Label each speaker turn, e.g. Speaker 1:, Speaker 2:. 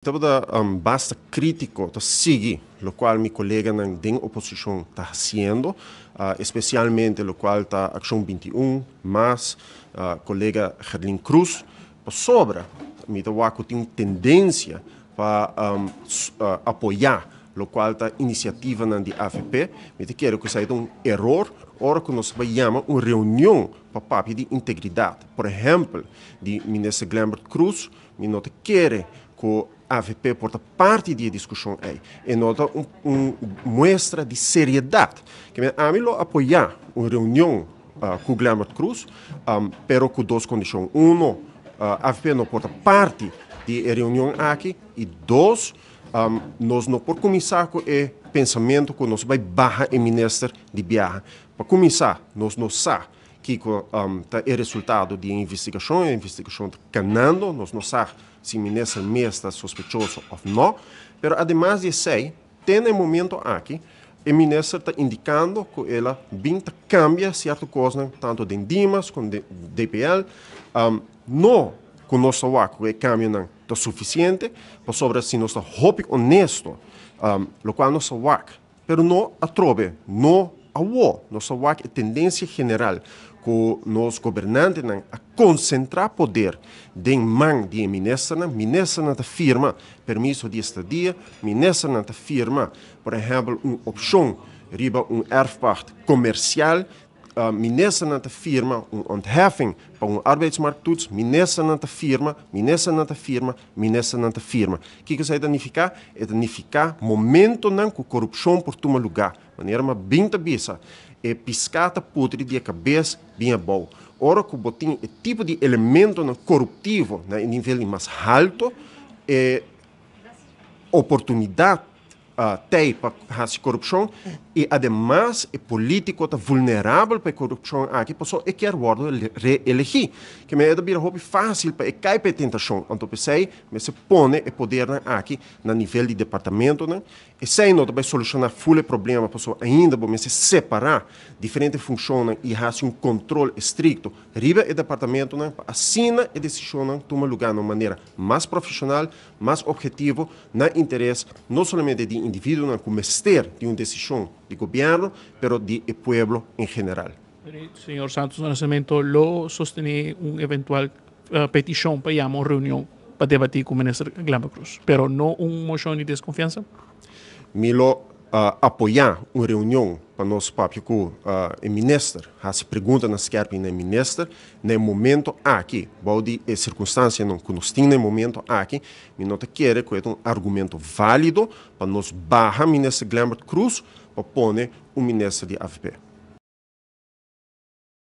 Speaker 1: Tabata basta krítiko ta sigui lokual mi koleganan den oposishon ta hasiendo, espesialmente lokual ta Akshon 21 mas kolega Gerlin Cruz, pasobra mi ta wak ku tin un tendensia pa apoyá lokual ta inisiativanan di avp. Mi ta kere ku esei ta un eror ora ku nos ta bai yama un reunion pa papia di integridat, por ehèmpel di minister Glenbert Cruz. Mi no ta kere ku avp por ta parti di e diskushon ei. E no ta un muestra di seriedat. Ke ami lo apoyá un reunion ku Glenbert Cruz, pero ku dos kondishon. Uno, avp no por ta parti di e reunion aki. I dos, nos no por kuminsá ku e pensamentu ku nos bai baha e minister di biaha. Pa kuminsá, nos no sa Kiko ta e resultado di e investigashon? E investigashon ta kanando, nos no sa si minister mes ta sospechoso òf no. Pero ademas di esei, te na e momento aki, e minister ta indikando ku el a bin ta kambia sierto kosnan tantu den Dimas komo den DPL. No ku nos ta wak ku e kambionan ta sufisiente, pasobra si nos ta hopi honesto, lokual nos ta wak Pero no atrobe, no awo. Nos a wak e tendensia general ku nos gobernantenan a konsentrá poder den man di e ministernan. Ministernan ta firma permiso di estadia, ministernan ta firma, por ehèmpel, un opshon riba un erfpacht komersial. Ministernan ta firma un ontheffing pa un arbeidsmarkttoets, ministernan ta firma, ministernan ta firma, ministernan ta firma. Kiko esei ta nifiká? E ta nifiká momentonan ku korupshon por tuma lugá. Manera mi a bin ta bisa, e piská ta putri di e kabes bin abou. Ora ku bo tin e tipo di elementonan koruptivo na e nivel di mas halto, e oportunidat tei pa hasi korupshon i ademas e politiko ta vulnerabel pa e korupshon aki pasobra e kier wòrdu reelegí. Ke manera e ta bira hopi fásil pa e kai pa e tentashon. Anto p'esei mester pone e podernan aki na nivel di departamentonan. Esei no ta bai solushoná ful e problema pasobra ainda bo mester separá diferente funshonnan i hasi un kontrol estrikto riba e departamentonan pa asina e desishonnan tuma lugá na un manera mas profeshonal, mas obhetivo na interes no solamente di individuonan cu mester di un decision di gobierno, pero di e pueblo en general.
Speaker 2: Señor Santos Nascimento lo sostene un eventual peticion pa yama un reunion pa debati cu Minister Glenbert Croes, pero no un mocion di desconfiansa?
Speaker 1: Mi lo apoyá un reunion pa nos papia ku e minister, hasi preguntanan skerpi na e minister. Na e momento aki, bou di e sirkunstansianan ku nos tin na e momento aki, mi no ta kere ku e ta un argumento válido pa nos baha minister Glenbert Croes pa pone un minister di avp.